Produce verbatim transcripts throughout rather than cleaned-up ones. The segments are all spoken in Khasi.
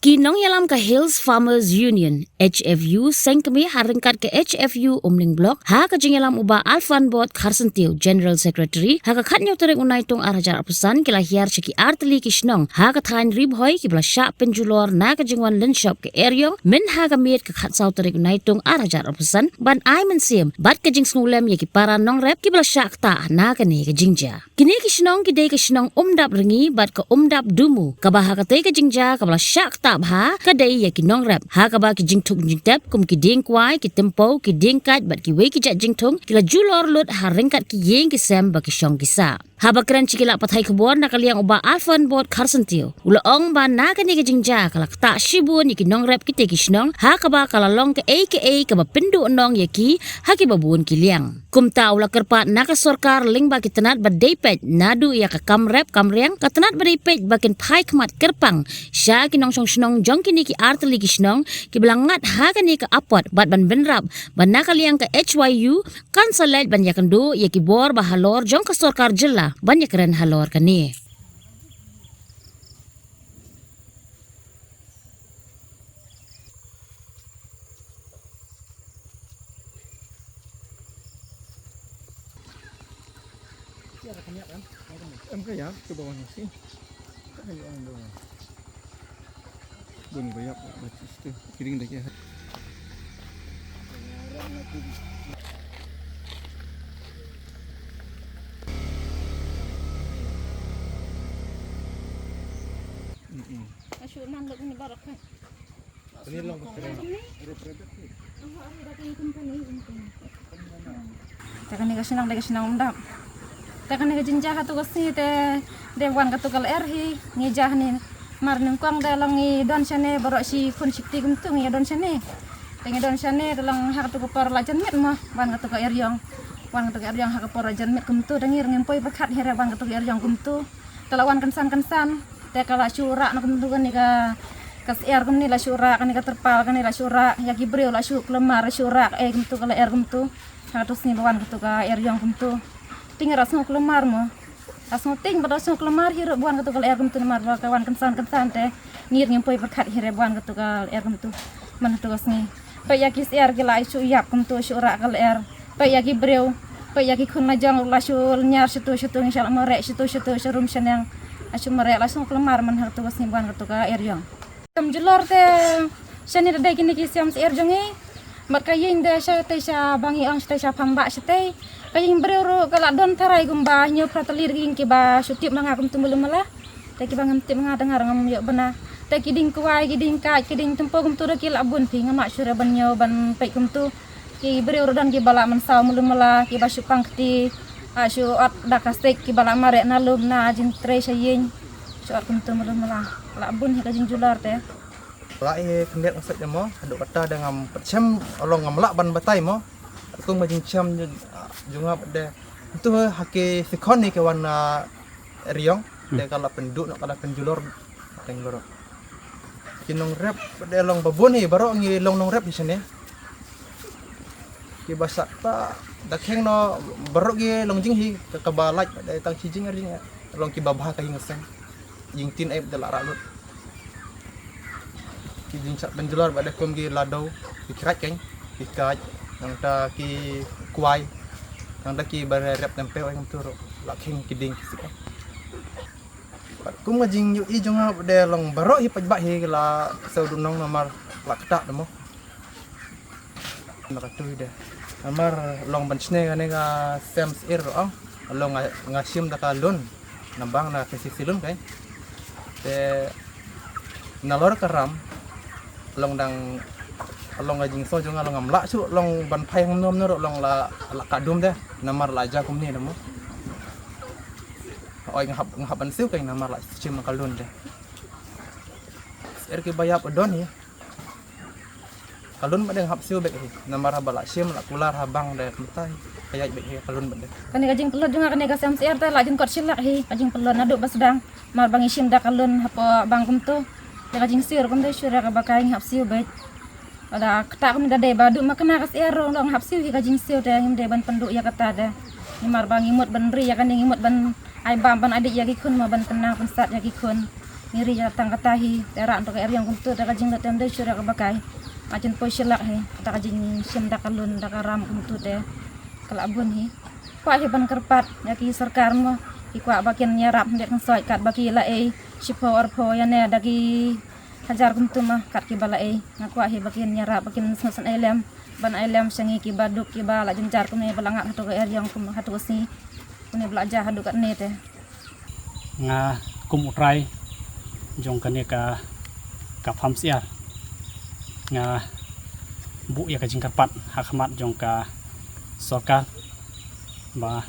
Ki nongïalam ka Hills Farmers Union, H F U, seng kmie ha ryngkat ka H F U Umling Block, ha ka jingïalam u Bah Alfan Bot Kharsyntiew, General Secretary, ha ka khatñiew tarik u Naitung ar hajar arphew san, ki la hiar sha ki artylli ki shnong ha ka thaiñ Ri Bhoi, kiba la shah pynjulor na ka jingwan lynshop ka eriong, myn ha ka miet ka khatsaw tarik u Naitung ar hajar arphew san, ban ai mynsiem bad ka jingsngewlem ïa ki para nongrep kiba la shah ktah na kane ka jingjia. Kine ki shnong ki dei ka shnong Umdap Rngi bad ka Umdap Dumu, kaba ha katei ka jingjia kaba la shah ktah bha ka dei ïa ki nongrep, ha kaba ki jingthung jingtep kum ki dieng kwai, ki tympew, ki dieng kait bad kiwei ki jait jingthung ki la julor lut ha ryngkat ki ïing ki sem bad ki shong ki sah. Haba kren sha ki lad pathai khubor na ka liang u Bah Alfan Bot Kharsyntiew, u la ong ba na kane ka jingjia ka la ktah shibun ïa ki nongrep kitei ki shnong, ha kaba ka la long kaei kaei kaba pynduhnong ïa ki ha kiba bun ki liang. Kumta u la kyrpad na ka sorkar lyngba ki tnat ba dei peit, naduh ïa ka kam rep kam riang, ka tnat ba dei peit, ba kin phai khmat kyrpang sha ki nongshong shnong jong kine ki artylli ki shnong kiba la ngat ha kane ka apot, bad ban bynrap ba na ka liang ka H Y U kan sa leit ban ïakynduh ïa ki bor ba halor jong ka sorkar jylla ban ïakren halor kane. Em ka ïap, tu bawang nasi. Ka ïap ang bawang. Bun ba ïap, ba tis tu. Kiring da ki. Mm-mm. Asu nan lok ni barak kan. Ini long. Te kane ka shnong, te ka shnong Umdap. Te kane ka jingjia ha tu ka sngi te, dei wan katu ka lyer hi, ngi jia hani. Mar nyngkong te long ngi don shane, baroh shi khun shi kti kumtu ngi don shane. Te ngi don shane, te long ha katu ka por la jan miet mo, wan katu ka eriong. Wan katu ka eriong ha ka por la jan miet kumtu, te ngi ruh ngim poi pyrkhat hi re wan katu ka eriong kumtu. Te la wan kynsan kynsan. Te ka la shu rah na kumtu kane ka, ka syiar kumne la shu rah, kane ka tyrpal kane la shu rah, ïa ki briew la shu klamar, la shu rah, eh, kumtu ka lyer kumtu. Ha katu sngi ba wan katu ka eriong kumtu. Te ngi ruh sngew klamar mo. Ruh sngew tieng bad ruh sngew klamar hi ruh ba wan katu ka lyer kumtu namar ba ka wan kynsan kynsan te. Ngi ruh ngim poi pyrkhat hi re ba wan katu ka lyer kumtu. Man katu ka sngi. Peit ïa ki syiar ki la shu ïap kumtu shu rah ka lyer. Peit ïa ki briew. Peit ïa ki khun lajong la shu lynñiar shatu shatu ngi shu la mareh shatu shatu sha rum sha neng. La shu mareh la shu klamar man ha katu ka sngi ba wan katu ka eriong. Kam julor te shane da dei kine ki siam syiar jong ngi. Bad ka ïing de shatei sha ba ngi ong shatei sha Phambah shatei. Ka ïing briew ruh ka la don tharai kumba hynñiew phra tylli ki ïing kiba shu tip ma nga kumtu malu mala. Te kiba ngam tip ma nga te nga ruh ngam ïoh bna. Te ki dieng kwai, ki dieng kait, ki dieng tympew kumtu ruh ki la bun phi, ngam lah shuh re ban ñiew ban peit kumtu. Ki briew ruh don kiba la mynsaw malu mala, kiba shu pang kti, ah, shu ot da ka stek, kiba la mareh na lum na jingtrei sha ïing. Shu ot kumtu malu mala. La bun hi ka jingjulor te. La i khyndiat ngan sait de mo, haduh katta de ngam pat shem, long ngam lah ban batai mo. Kum ka jingshem jong nga pat de. Ntu ha ki sikhon ni ki wan, ah, eriong, de ka la pynduh noh, ka la pynjulor, pynjulor. Ki nongrep pat de long ba bun hi, baroh ngi long nongrep hi shane. Kiba sah ta da kheng noh baroh ki long jing hi, ka, kaba lait pat de tang shi jing ar jing, long kiba bha ka ïing seng. Jingtien ai pat de la rah lut. Ki jingshah pynjulor pat de kum ki ladow, ki kait keiñ, ki kait, nangta ki kwai, nangta kiba rep tympew ai kumtu ruh, la kheng ki dieng ki sik ai. Pat kum ka jingïohi jong nga pat de long baroh hi paidbah hi la sngewdonnong namar la ktah de mo. Na katu de. Namar long ban shne kane ka sem syiar ruh ong. Long nga, nga shim da ka loan. Na bank na K C C loan kai. Te nalor ka ram long dang long ka jingsngew jong nga long ngam lah shuh long ban phai hangno hangno ruh long la, la ka dum de. Namar la jia kumne de mo. Oi nga hap, nga hap ban siew kai namar la shim ka loan de. Syiar kiba ïap don hi. Ka loan pat de nga hap siew beit hi. Namar haba la shim la kular ha bank de kumta hi. Ka ïaid beit hi ka loan pat de. Kane ka jingtlot jong nga kane ka sem syiar te la jingkot shilak hi. Ka jingtlot naduh ba sdang. Namar ba ngi shim da ka loan hapoh bank kumtu. Te ka jingsiew ruh kumta shuh re kaba kai ngi hap siew beit. Lada ktah kumne da dei ba duh ma kane ka syiar ruh long hap siew hi ka jingsiew te ngim dei ban pynduh ïa kata de. Namar ba ngi mut ban ri ïa kane ngi mut ban ai bam ban ai dih ïa ki khun mo ban pynnang pynsat ïa ki khun. Ngi ri ïa tang kata hi, te rah to ka eriong kumtu, te ka jinglut te ym dei shuh ïa kaba kai. Nga jin poi shi lak hi, kata ka jingshim da ka lun da ka ram kumtu te ka la bun hi. Kwah hi ban kyrpad ïa ki sorkar mo, ki kwah ba kin ïarap, ym dei kan soi kat ba ki la ei shiphew arphew ïa ne da ki hajar kumtu mo, kat ki ba la ei. Nga kwah hi ba kin ïarap, ba kin sngewsih ai lem, ban ai lem sha ngi ki ba duk, ki ba la jynjar kumne, ba la ngat hato ka eriong kum hato ka sngi kumne, ba la jia haduh katne te. Nga kum u trai jong kane ka, ka farm syiar, nga buh ïa ka jingkyrpad ha khmat jong ka sorkar ba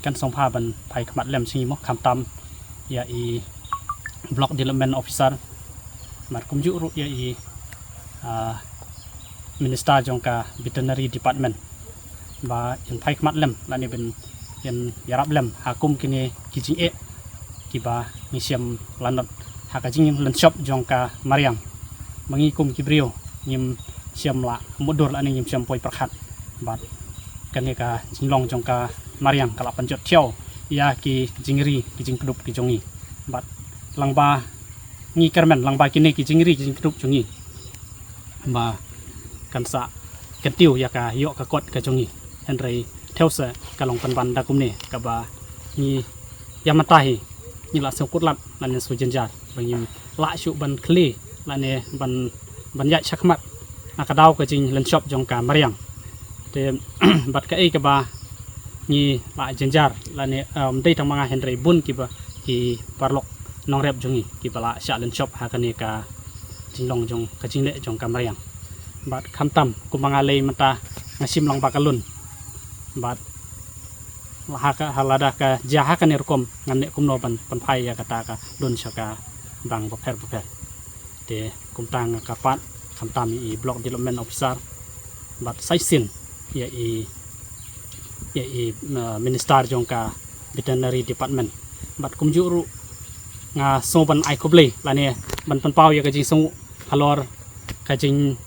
kan sngewbha ban phai khmat lem sha ngi mo, khamtam ïa i Block Development Officer, bad kumjuh ruh ïa i, ah, Minister jong ka Veterinary Department, ba yn phai khmat lem lane ban yn ïarap lem ha kum kine ki jingeh kiba ngi shem lanot ha ka jinglynshop jong ka mariang. Ma ngi kum ki briew ngim shem lah mutdur lane ngim shem poi pyrkhat bad kane ka jinglong jong ka mariang ka la pynjot thiaw ïa ki jingri ki jingkdup ki jong ngi. Bad lyngba ngi kyrmen lyngba kine ki jingri ki jingkdup jong ngi, ba kan sa kyntiew ïa ka ïoh ka kot ka jong ngi. Hynrei thew se ka long pynban da kumne kaba ngi ïa mynta hi ngi la sngewkut lad lane sngewjynjar ba ngim lah shuh ban khlieh lane ban, ban ïaid shakhmat na ka daw ka jinglynshop jong ka mariang. Te bad kaei kaba ngi la jynjar lane, um, dei tang ma nga hynrei bun kiba ki paralok nongrep jong ngi kiba la shah lynshop ha kane ka jinglong jong ka jingleh jong ka mariang. Bad khamtam kumba nga lei mynta nga shim lang ba ka lun. Bad ha ka, ha lada ka jia ha kane rukom ngan leh kumno ban pynphai ïa kata ka lun sha ka bank bapher bapher. Te kumta nga kyrpad khamtam ïa i Block Development Officer bad sa shisien ïa i, ïa i, uh, Minister jong ka Veterinary Department. Bad kumjuh ruh nga sngew ban ai khublei lane ban pynpaw ïa ka jingsngew halor ka jing,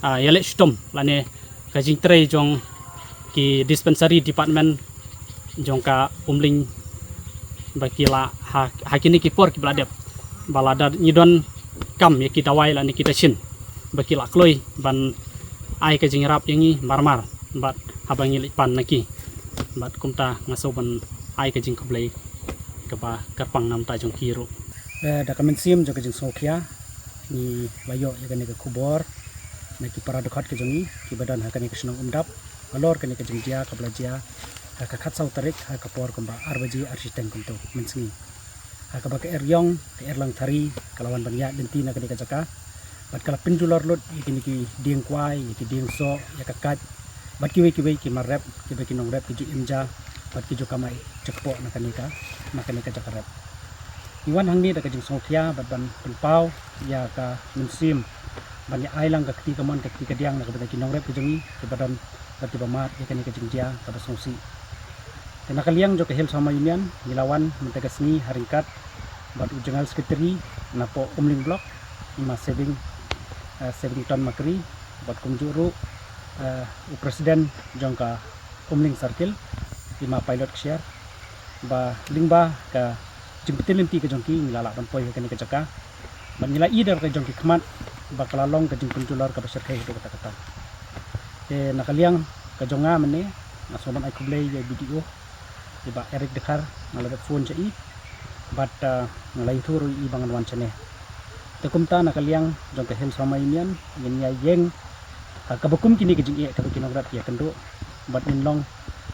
ah, ïaleh shitom lane ka jingtrei jong ki dispensary department jong ka Umling ba ki la ha, ha kine ki por kiba la dep ba lada ngi donkam ïa ki dawai lane ki dashin ba ki la kloi ban ai ka jingïarap ïa ngi marmar bad haba ngi leit pan na ki. Bad kumta nga sngew ban ai ka jingkhublei kaba kyrpang na bynta jong ki ruh. Eh, da ka mynsiem jong ka jingsngewkhia ngi la ïoh ïa kane ka khubor na ki para dkhot ka jong ngi kiba don ha kane ka shnong Umdap halor kane ka jingjia kaba la jia ha ka khatsaw tarik ha ka por kumba ar baje ar shiteng kumto mynsngi. Ha kaba ka eriong ka erlang thari ka la wan ban ïaid lynti na kane ka jaka bad ka la pynjulor lut ïa kine ki dieng kwai, ïa ki dieng soh, ïa ka kait bad kiwei kiwei ki mar rep kiba ki nongrep ki ju im ja bad ki ju kamai jakpoh na kane ka, na kane ka jaka rep. Ngi wan hangne da ka jingsngewkhia bad ban pynpaw ïa ka mynsiem ban ïa ai lang ka kti kamon ka kti kadiang na ka bynta ki nongrep ki jong ngi kiba don bad kiba mad ïa kane ka jingjia kaba sngewsih. Te na ka liang jong ka Hill Farmer Union ngi la wan mynta ka sngi ha ryngkat bad u General Secretary napoh Umling Block, i ma Saving, eh, Savington Makri, bad kumjuh ruh, eh, u President jong ka Umling Circle, i ma Pilot Kshiar, ba lyngba ka jingpyntip lynti ka jong ki ngi la lah ban poi ha kane ka jaka. Bad ngi la i da ka jong ki khmat ba ka la long ka jingpynjulor kaba shyrkhei haduh katta katta. Te na ka liang ka jong nga mynne nga sngew ban ai khublei ïa i B D O, i Bah Eric Dkhar, nga la dep phone sha i bad, ah, nga la ïathuh ruh ïa i ba ngan wan shane. Te kumta na ka liang jong ka Hill Farmer Union ngin ïa ïeng ha kaba kum kine ki jingeh kaba ki nongrep ki ïakynduh bad ngin long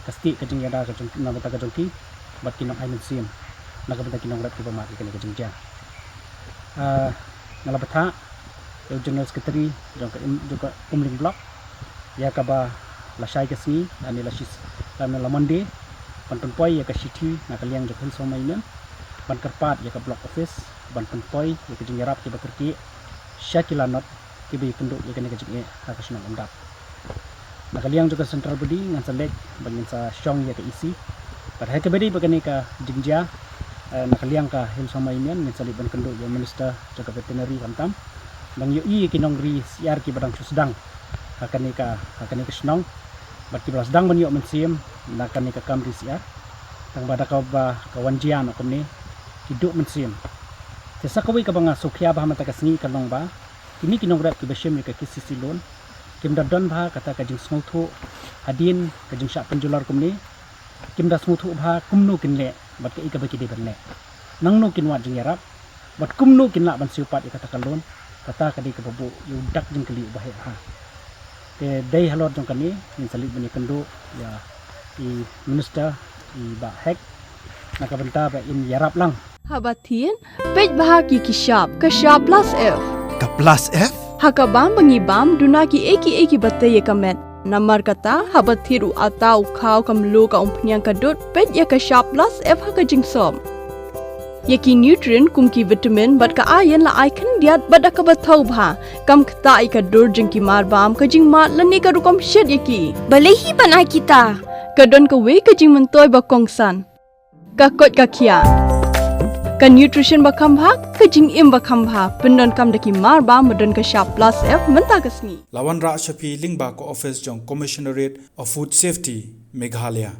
ka stieh ka jingïada ka jong, na ka bynta ka jong ki bad ki nongai mynsiem na ka bynta ki nongrep kiba mad ïa kane ka jingjia. Ah, nga la bthah ïa u General Secretary jong ka im-, jong ka Umling Block ïa kaba la shai ka sngi lane la shis-, lane la Monday ban pynpoi ïa ka shithi na ka liang jong ka Hill Farmer Union ban kyrpad ïa ka Block Office ban pynpoi ïa ka jingïarap kiba kyrkieh sha ki lanot kiba ïakynduh ïa kane ka jingeh ha ka shnong Umdap. Na ka liang jong ka Central Body ngan sa leit bad ngin sa shong ïa ka E C. Bad ha kaba dei bad kane ka jingjia, eh, na ka liang ka Hill Farmer Union ngin sa leit ban kynduh ïa u Minister jong ka Veterinary khamtam ban ïohi ïa ki nongri syiar kiba dang shu sdang ha kane ka, ha kane ka shnong bad kiba la sdang ban ïoh mynsiem na kane ka kam ri syiar. Tang ba da kaba ka wan jia noh kumne ki duh mynsiem. Sa kawei kaba nga sngewkhia bha mynta ka sngi ka long ba kine ki nongrep kiba shim ïa ka K C C loan kim da don bha kata ka jingsngewthuh hadien ka jingshah pynjulor kumne, kim da sngewthuh bha kumno kin leh bad kaei kaba ki dei ban leh, nangno kin wad jingïarap bad kumno kin lah ban siew pat ïa kata ka loan. Kata ka dei kaba buh ïa u dak jingkylli uba heh bha. Te dei halor jong kane ngin sa leit ban ïakynduh ïa i minister, i Bah Hek, na ka bynta ba in ïarap lang. Haba thied, peit bha ki ki shap, ka shap plus F. Ka plus F? Ha ka bam ba ngi bam, duna ki ei ki ei kiba tei ïa ka met. Namar kata, haba thied u atta u khaw ka mluh ka umphniang ka dud, peit ïa ka shap plus F ha ka jingsop. Ïa ki nutrient kum ki vitamin bad ka iron la ai khyndiat bad da kaba thaw bha. Kam ktah ïa ka dur jong ki mar bam, ka jingmad lane ka rukom shet ïa ki. Balei hi ban ai kita? Ka don kawei ka jingmyntoi ba kongsan. Ka koit ka khiah. Ka nutrition ba kham bha, ka jingim ba kham bha. Pyndonkam da ki mar bam ba don ka shap plus F mynta ka sngi. La wanrah sha phi lyngba ka office jong Commissionerate of Food Safety, Meghalaya.